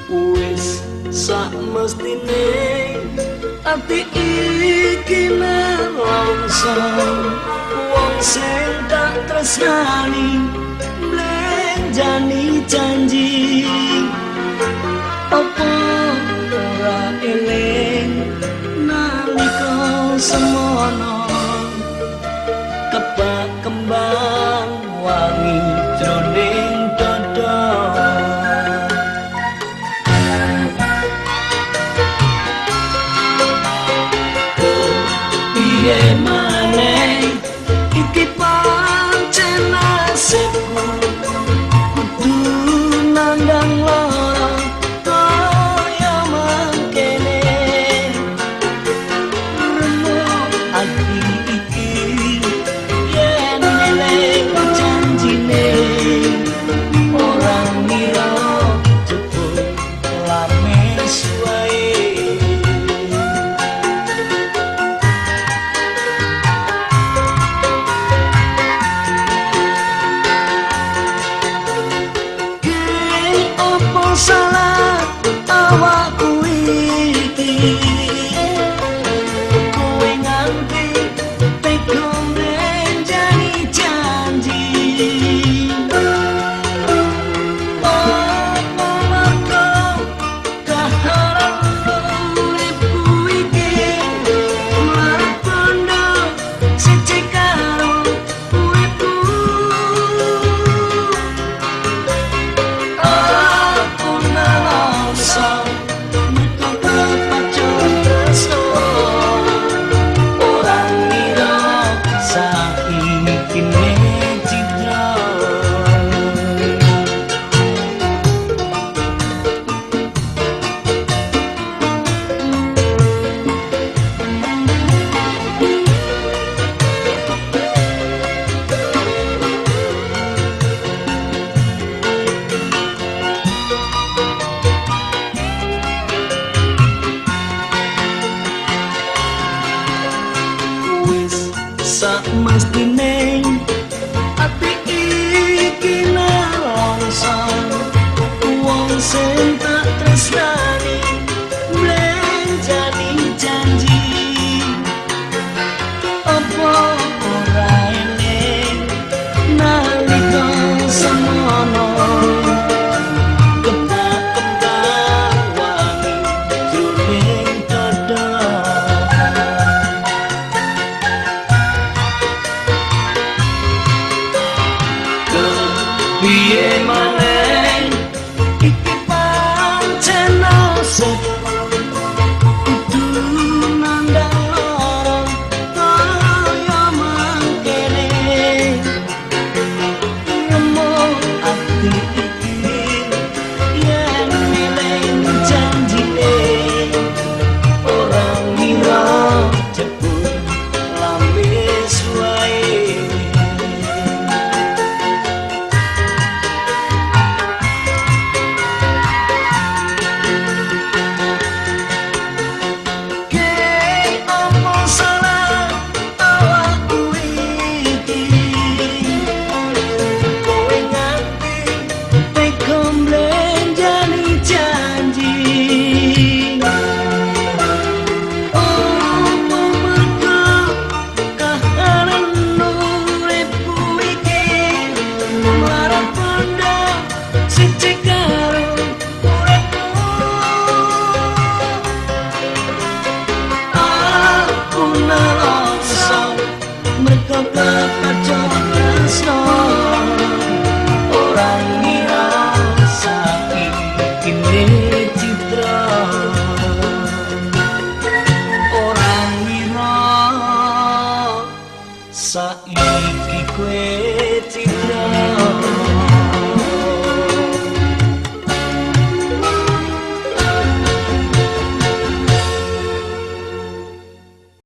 Wis sak mestine ati iki nelongso, wong sing tak tresnani mblenjani janji. Apa ora eling nalika semono kebak kembang wangi jroning dada. Piye maneh iki pancen nasibku, kudu nandang lara kaya mangkene. Remuk ati iki yen eling janjine, ora ngira jebul lamis wae. Salah awakku iki, kowe nganti tega mblenjani janji. Apa mergo kahanan uripku iki marep bondo siji karo uripku. Sak mestine ati iki nelongso, wong sing tak tresnani mblenjani janji. Apa ora eling nalika semono kebak kembang wangi jroning dada. Piye maneh iki pancen nasibku, kudu nandang lara kaya mangkene. Remuk ati iki yen eling janjine, ora ngira jebul lamis wae. Mergo kepacut tresno, ora ngira saiki citra, ora ngira. Saiki kowe